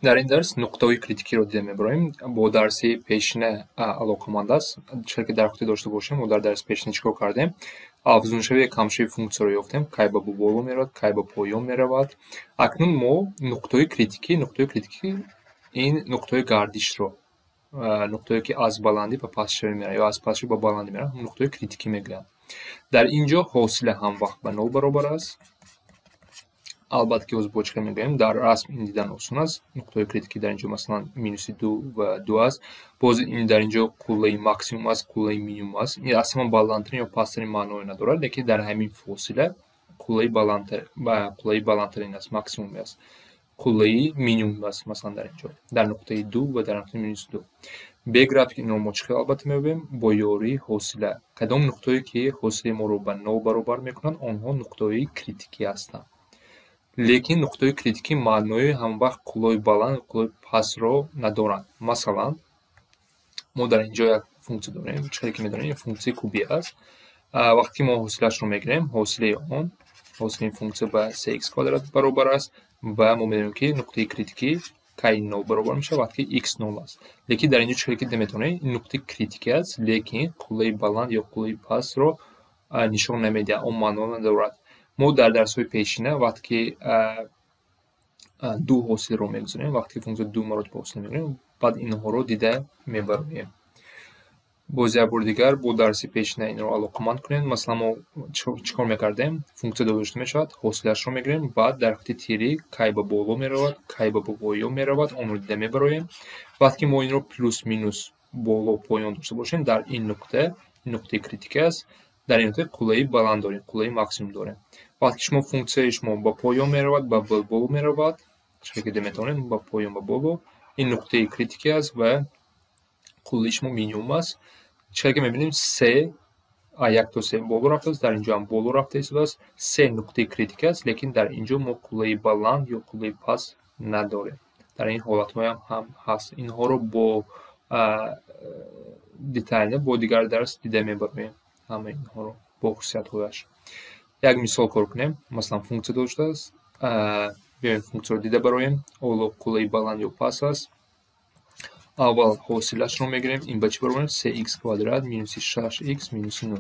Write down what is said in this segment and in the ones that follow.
Дар ин дарс нуқтаҳои критикиро дида мебароем. Бо дарси пешина алоқаманд аст. Чаро ки дар хотир дошта бошем, мо дар дарси пешина чӣ кор кардем? Афзуншавӣ ё камшавии функсияро ёфтем, кай ба боло меравад, кай ба поён меравад. Акнун мо нуқтаҳои критикӣ, нуқтаҳои критикӣ ин нуқтаҳои гардишро, нуқтаҳое ки аз баландӣ ба пастшавӣ меравад ё аз пастшавӣ ба баландӣ меравад, нуқтаҳои критикӣ мегӯянд. Дар ин ҷо ҳосила ҳамвақт ба нол баробар аст. Албатта ки боз бо чӣ мегӯем, дар расм ин дидан осон аст. Нуқтаҳои критикӣ дар ин ҷо, масалан, минуси ду ва ду аст. Боз ин дар ин ҷо қуллаи максимум аст, қуллаи минимум аст. Ин аз ҳама баландтарин ё пасттарин маъное надорад, лекин дар ҳамин фосила қуллаи баландтар, қуллаи баландтарин аст, максимум аст, қуллаи минимум аст, масалан, дар ин ҷо, дар нуқтаи ду ва дар нуқтаи минуси ду. Бе график инро мо чӣ хел албатта меёбем? Бо ёрии ҳосила. Кадом нуқтаҳое ки ҳосилаи моро ба нол баробар мекунанд, онҳо нуқтаҳои критикӣ ҳастанд. Лекин нуқтаҳои критикӣ маънои ҳамвақт қуллаи баланд ва қуллаи пастро надоранд. Масалан, мо дар ин ҷо як функсия дорем, чӣ хеле ки медонем, ин функсияи кубӣ аст. Вақте ки мо ҳосилаашро мегирем, ҳосилаи он, ҳосилаи ин функсия ба се х квадрат баробар аст ва мо медонем, ки нуқтаи критикӣ кай нол баробар мешавад? Вақте ки х нол аст. Лекин дар ин ҷо, чӣ хеле ки дида метавонем, ин нуқтаи критикӣ аст, лекин қуллаи баланд ё қуллаи пастро нишон намедиҳад, он маъно надорад. Мо дар дарсҳои пешина, вақте ки ду ҳосилро мегузорем, вақте ки функсия ду маротиба ҳосил мегирем, баъд инҳоро дида мебароем. Боз як бори дигар бо дарси пешина инро алоқаманд кунем. Масалан, мо чӣ кор мекардем? Функсия дода дошта мешавад, ҳосилаашро мегирем, баъд дар хати тирӣ кай ба боло меравад, кай ба поён меравад, онро дида мебароем. Вақте ки мо инро плюс минус боло поён дошта бошем, дар ин нуқта, ин нуқтаи критикӣ аст, дар ин нуқта қуллаи баланд дорем, қуллаи максимум дорем. Вақте ки шумо функсияи шумо ба поён меравад, ба боло меравад, чӣ ки дида метавонем, ба поён, ба боло, ин нуқтаи критикӣ аст ва қуллаи шумо минимум аст. Чӣ ки мебинем, се як то се боло рафтааст, дар ин ҷо ҳам боло рафта истодааст. Се нуқтаи критикӣ аст, лекин дар ин ҷо мо қуллаи баланд ё қуллаи паст надорем. Дар ин ҳолатҳоям ҳам ҳаст. Инҳоро бо детально бо дигар дарс дида мебароем, ҳамаи инҳоро бо хусусиятҳояш. Як мисол кор кунем. Масалан, функсия дода шудааст. Биёем, функсияро дида бароем. Ҳоло қуллаи баланд ё паст аст. Аввал ҳосилашро мегирем. Ин ба чӣ баробар аст? Се х квадрат минуси шаш х минуси нӯ.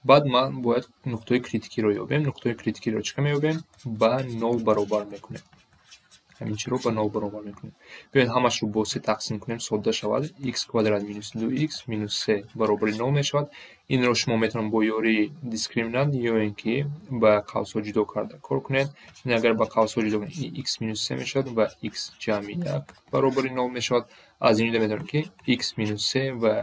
Баъд ман бояд нуқтаҳои критикиро ёбем. Нуқтаҳои критикиро чӣ қадр меёбем? Ба нол баробар мекунем. Ҳамин чиро ба нол баробар мекунем. Биёед, ҳамашро бо се тақсим кунем, содда шавад. Х квадрат минуси ду х минус се баробари нол мешавад. Инро шумо метавонед бо ёрии дискриминант ё ин ки ба қавсҳо ҷудо карда кор кунед. Ин агар ба қавсҳо ҷудо кунед, х минус се мешавад ва х ҷамъи як баробари нол мешавад. Аз ин ҷо метавонем, ки х минус се ва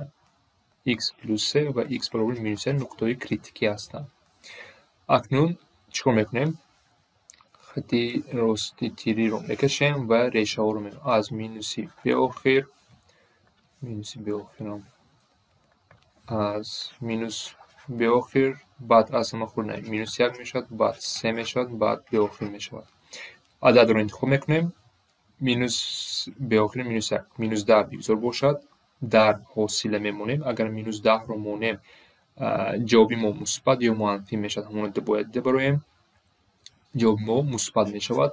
х плюс се ва х баробари минус се нуқтаҳои критикӣ ҳастанд. Акнун чӣ кор мекунем? Хати рости тириро мекашем ва решаҳоро аз минуси беохир, минуси беохирам, аз минус беохир, баъд аз ҳама хурд минус як мешавад, баъд се мешавад, баъд беохир мешавад. Ададро интихоб мекунем. Минус беохир, минус як, минус 10 бигзор бошад. Дар ҳосила мемонем. Агар минус 10-ро монем, ҷавоби мо мусбат ё манфӣ мешавад, ҳамонро бояд дида бароем. Ҷавоби мо мусбат мешавад.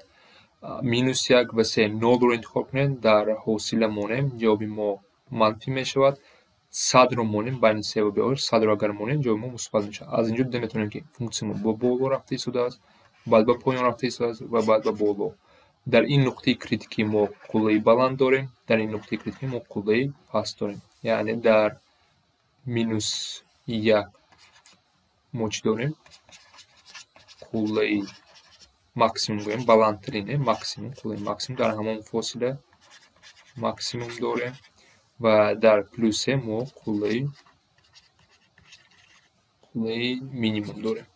Минус як ва се, нолро интихоб кунем, дар ҳосила монем, ҷавоби мо манфӣ мешавад. 100-ро монем, байни се ва беохир 100-ро агар монем, ҷавоби мо мусбат мешавад. Аз ин ҷо дида метавонем, ки функсияи мо ба боло рафта истодааст, баъд ба поён рафта истодааст ва баъд ба боло. Дар ин нуқтаи критикӣ мо қуллаи баланд дорем, дар ин нуқтаи критикӣ мо қуллаи паст дорем. Яъне дар минус як мо чӣ дорем? Қуллаи максимум гӯем, баландтарин, максимум, қуллаи максимум дар ҳамон фосила максимум дорем ва дар плюс се мо қуллаи минимум дорем.